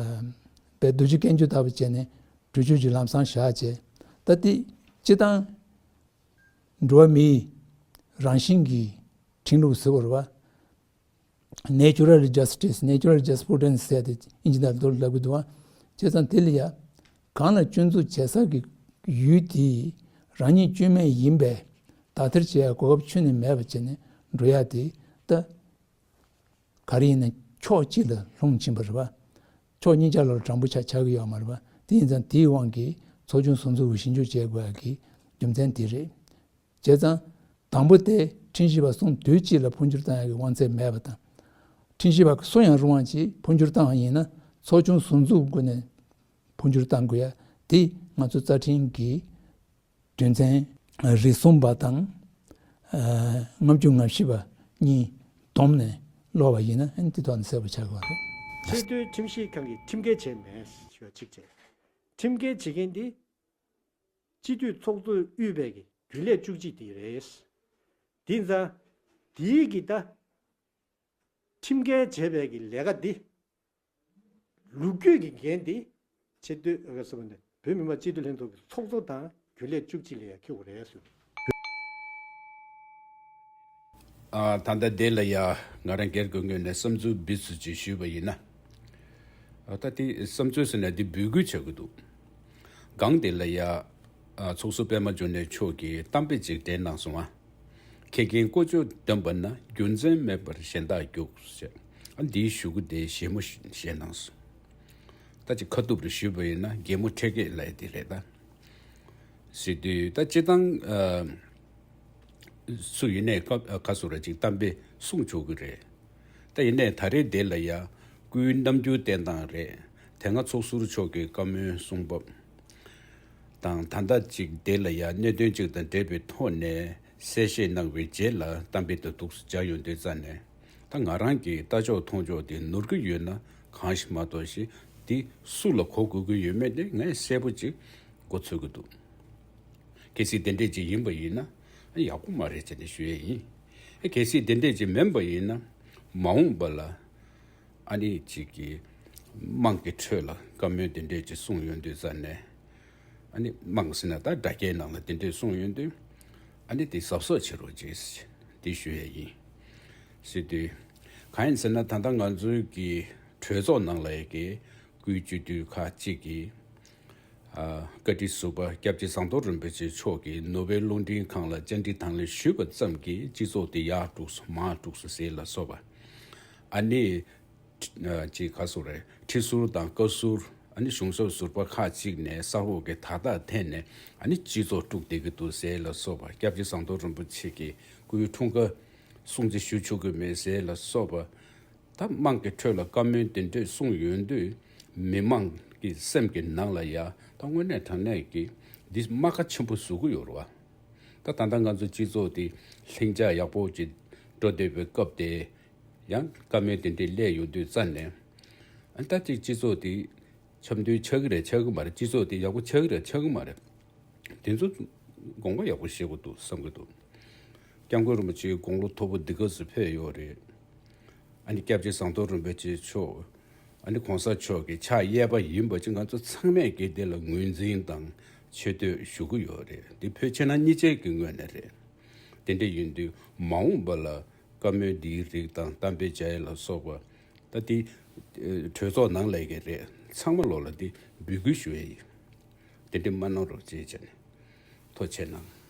པའི་བསྡུ་རྒྱུ་སྐྱོན་རྒྱུ་ལྟ་བུ་བྱས་ནས་གྲོས་ཆོད་ཀྱི་ལམ་སང་བཞག་བྱས། ད་དེ་སྤྱི་བཏང་འགྲོ་བ་མིའི་རང་བཞིན་གྱི་ཁྲིམས་ལུགས་ཟེར་བ་རེད་བ། Natural justice, natural jurisprudence ཟེར་ཏེ་ཨིན་ཇི་ནང་ལ་ལབ་ཀྱི་འདུག་བ། བྱས་ཙང་དེ་ལ་ཡ་གང་ལ་སྐྱོན་འཛུགས་བྱེད་ས་གི་ཡུལ་དེ་རང་ཉིད་སྐྱོན་མེད་ཡིན་པས་དག་ཐེར་བྱེད་ཡ་གོ་སྐབས་ཁྱོན་ནས་མེད་པ་བྱས་ནས་འགྲོ་ཡ་དེ་ད་ག་རེ་ཡིན་ན་ཕྱོགས་གཅིག་ལ་ལྷུང་ཕྱིན་པ་རེད་བ། ཕྱོགས་གཉིས་ཆ་ལ་དྲང་པོ་ཆགས་ཆགས་ཀྱི་ཡོད་མ་རེད་བ། དེ་ཡིན་ཙང་དེའི་དབང་གིས་ཚོགས་ཆུང་ཟུར་འཛུགས་ཀྱིས་ཞིབ་འཇུག་བྱེད་དགོས་ཡ་གི་རྒྱུ་མཚན་དེ་རེད། བྱས་ཙང་། དང་པོ་དེ་ཁྲིམས་ཞིབ་པ་གསུམ་དུས་གཅིག་ལ་འཕོ་འགྱུར་བཏང་ཡག་གི་དབང་ཚད་མེད་པ་དང་། ཁྲིམས་ཞིབ་པ་སུ་ཡང་རུང་བ་ཅིག་འཕོ་འགྱུར་བཏང་བ་ཡིན་ན་ཚོགས་ཆུང་ཟུར་འཛུགས་སྒོ་ནས་འཕོ་འགྱུར་བཏང་དགོས་ཡ་དེ་ང་ཚོ་རྩ་ཁྲིམས་ཀྱི་དོན་ཚན་རེ་གསུམ་པ་དང་ལྔ་བཅུ་ང་བཞི་པ་གཉིས་བསྡོམས་ནས་ཀློག་པ་ཡིན་ན་དེ་ཐོག་ནས་གསལ་པོ་ཆགས་ཀྱི་ཡོད་རེད། ཆེས་མཐོའི་ཁྲིམས་ཞིབ་ཁང་གིས་ཁྲིམས་འགལ་བྱས་མེད་ཞུ་བ་གཅིག་བྱས། ཁྲིམས་འགལ་བྱེད་མཁན་དེ། སྤྱི་འཐུས་ཚོགས་གཙོས་དབུས་པའི་རྒྱུན་ལས་བཅུ་གཅིག་དེ་རེད། དེ་ཙང་དེའི་གི་ད་ཁྲིམས་འགལ་བྱས་པའི་གི་ལས་ཀ་འདི་ལོ་རྒྱུས་ཀྱི་འགན་འདི་ཆེས་མཐོའི་ཨ་ག་ཟེར་བ་ནི་བོད་མི་མང་སྤྱི་འཐུས་ལྷན་ཚོགས་ཀྱི་ཚོགས་གཙོ་དང་རྒྱུན་ལས་བཅུ་གཅིག་ལ་ཡང་འཁེལ་དགོས་རེད་ཟེར། ཨ། ད་ལྟ་དེ་ལ་ཡ་ང་རང་སྒེར་གྱི་ངོས་ནས་བསམ་ཚུལ་སྦས་ཚུལ་ཅིག་ཞུས་པ་ཡིན་ན། ཨ། ད་དེ་བསམ་ཚུལ་ཟེར་ན་དེ་འབོད་སྐུལ་བྱ་གི་འདུག་སྒང་དེ་ལ་ཡ། ཨ། ཚོགས་ཟུར་པད་མ་འབྱུང་གནས་མཆོག་གིས་གཏམ་དཔེ་ཅིག་འགྲེལ་གནང་སོང་ཨ། ཁེ་རྒན་ཀོ་ཅོ་འདོན་པ་ན་རྒྱུ་མཚན་མེད་པར་གཞན་དག་རྒྱུགས་ཟེར། ཨ། འདིའི་ཞུ་སྐུལ་དེ་ཞལ་མོ་བཞེས་གནང་སོང་། ད་ཅིག་ཁ་ཐུབ་རུ་ཞུས་པ་ཡིན་ན་རྒན་མོ་འཕྲེད་སྐད་ལབ་ཡ་དེ་རེད་ད། ཟེར་དུས་ད་སྤྱི་བཏང་ཨ། སུ་ཡིན་ནའི་ཁ་ཁ་སུ་ར་ཅིག་གཏམ་དཔེ་གསུང་ཆོག་གི་རེད། ད་ཡིན་ནའི་ད་རེས་དེ་ལ་ཡ་སྐུའི་རྣམ་འགྱུར་བསྟན་སྟངས་རེད། དེ་སྔ་ཚོགས་ཟུར་མཆོག་གི་བཀའ་མོལ་གསུང་བབ་དང་ད་ལྟ་ཅིག་དེ་ལ་ཡ་གནད་དོན་ཅིག་དང་འབྲེལ་བའི་ཐོག་ནས་གསལ་བཤད་གནང་བའི་རྗེས་ལ་གཏམ་དཔེ་དེ་འདུག་སེ་སྦྱར་ཡོང་དུས་ཙ་ནས་ད་ང་རང་གི་ལྟ་ཕྱོགས་མཐོང་ཕྱོགས་དེ་ནོར་གི་ཡོད་ན་གང་ཞིག་མ་གཏོགས་ཤིག་དེ་སུ་ལ་གོ་དགོས་ཀྱི་ཡོད་མེད་དེ་ངས་གསལ་པོ་ཅིག་མགོ་ཚོད་ཀྱི་འདུག་གལ་སྲིད་དེ་འདྲས་ཅིག་ཡིན་པ་ཡིན་ན་ཡག་པོ་མ་རེད་ཅེས་ནས་ཞུ་ཡས་ཡིན། གལ་སྲིད་དེ་འདྲས་ཅིག་མིན་པ་ཡིན་ན་མ་འོངས་པ་ལ་ཨ་ནི་ཅིག་གི་དམངས་ཀྱི་ཁྲོད་ལ་བཀའ་མོལ་དེ་འདྲས་ཅིག་གསུངས་ཡོང་དུས་ཙ་ནས་ཨ་ནི་དམངས་ཟེར་ན་ད་དྲ་རྒྱའི་ནང་ལ་དེ་འདྲས་གསུངས་ཡོང་དུས་ཨ་ནི་དེ་གཟབ་གཟབ་བྱེད་རོགས་ཅེས་དེ་ཞུ་ཡས་ཡིན། ཟེར་དུས་གང་ཡིན་ཟེར་ན་ད་ལྟ་ང་ཚོའི་གི་གྲོས་ཚོགས་ནང་ལ་ཡ་གི་སྐུའི་སྤྱི་འཐུས་ཁག་ཅིག་གིས། ཨ། བཀའ་ཁྲི་ཟུར་པ་སྐྱབས་རྗེ་ཟམ་གདོང་རིན་པོ་ཆེ་མཆོག་གིས་ནོ་བེལ་རླུང་འཕྲིན་ཁང་ལ་བཅར་འདྲི་དང་ལེན་ཞུས་པ་ཙམ་གྱིས་སྤྱི་ཚོགས་དེ་ཡར་དཀྲུགས་སོང་མར་དཀྲུགས་སོང་ཟེར་ལ་སོགས་པ། ཨ་ནི། ཨ། ཅིག་ག་སོགས་རེད། ཁྲི་ཟུར་དང་བཀའ་ཟུར་ཨ་ནི་གཞུང་ཞབས་ཟུར་པ་ཁག་ཅིག་ནས་ས་འོག་གི་དག་དག་འཐེན་ནས་ཨ་ནི་སྤྱི་ཚོགས་དཀྲུགས་བསྡད་ཀྱི་འདུག་ཟེར་ལ་སོགས་པ་སྐྱབས་རྗེ་ཟམ་གདོང་རིན་པོ་ཆེ་གི་སྐུའི་འཁྲུངས་སྐར། སྲུང་བརྩི་ཞུ་ཆོག་གི་མེད་ཟེར་ལ་སོགས་པ། ད་དམངས་ཀྱི་ཁྲོད་ལ་བཀའ་མོལ་དེ་འདྲས་གསུངས་ཡོང་དུས། མི་མང་གི་སེམས་ཀྱི་ནང་ལ་ཡ་ད་དངོས་གནས་དྲང་གནས་ཀྱི་འདི་རྨ་ཁ་ཆེན་པོ་བཟོ་གི་ཡོད་རེད་བ། ད་ད་ལྟ་ང་ཚོ་སྤྱི་ཚོགས་དེ་ལྷིང་འཇགས་ཡག་པོ་ཅིག་འགྲོ་བསྡད་པའི་སྐབས་དེ། ཡང་བཀའ་མོལ་དེ་འདྲས་སླེབས་ཡོང་དུས་རྩ་ནས། ཨ་ནི་ད་ཅིག་སྤྱི་ཚོགས་དེ་འཆམ་མཐུན་ཆགས་ཀྱི་རེད་ཆགས་ཀྱི་མ་རེད། སྤྱི་ཚོགས་དེ་ཡག་པོ་ཆགས་ཀྱི་རེད་ཆགས་ཀྱི་མ་རེད། དེ་ཚོ་དགོངས་པ་ཡག་པོ་བཞེས་དགོས་འདུག་བསམ་གྱི་འདུག་སྐྱབས་མགོན་རིན་པོ་ཆེའི་དགུང་ལོ་མཐོ་པོ་འདི་ག་ཚོད་ཕེབས་ཡོད་རེད། ཨ་ནི་སྐྱབས་རྗེ་ཟམ་གདོང་རིན་པོ་ཆེ་མཆོག་ཨ་ནི་གོང་ས་མཆོག་གི་ཕྱག་གཡས་པ་ཡིན་པ་ཅིག་ང་ཚོ་ཚང་མས་ཀྱིས་དེ་ལ་ངོས་འཛིན་དང་ཆེ་བསྟོད་ཞུ་གི་ཡོད་རེད། འདི་བོད་ཕྱི་ནང་གཉིས་ཆར་གྱི་ངོས་ནས་རེད། དེ་འདྲ་ཡིན་དུས་མ་འོངས་པ་ལ་བཀའ་མོལ་འདིའི་རིགས་དང་གཏམ་དཔེ་བྱ་ཡ་ལ་སོགས་པ། ད་དེ་གྲོས་ཚོགས་ནང་ལ་གི་རེད། ཚང་མ་ལོག་ལ་དེ་འབོད་སྐུལ་ཞུ་ཡ་ཡིན། དེ་འདྲ་མ་གནང་རོགས་ཅེས་བྱས་ནས་ཐུགས་རྗེ་ཆེ་གནང་།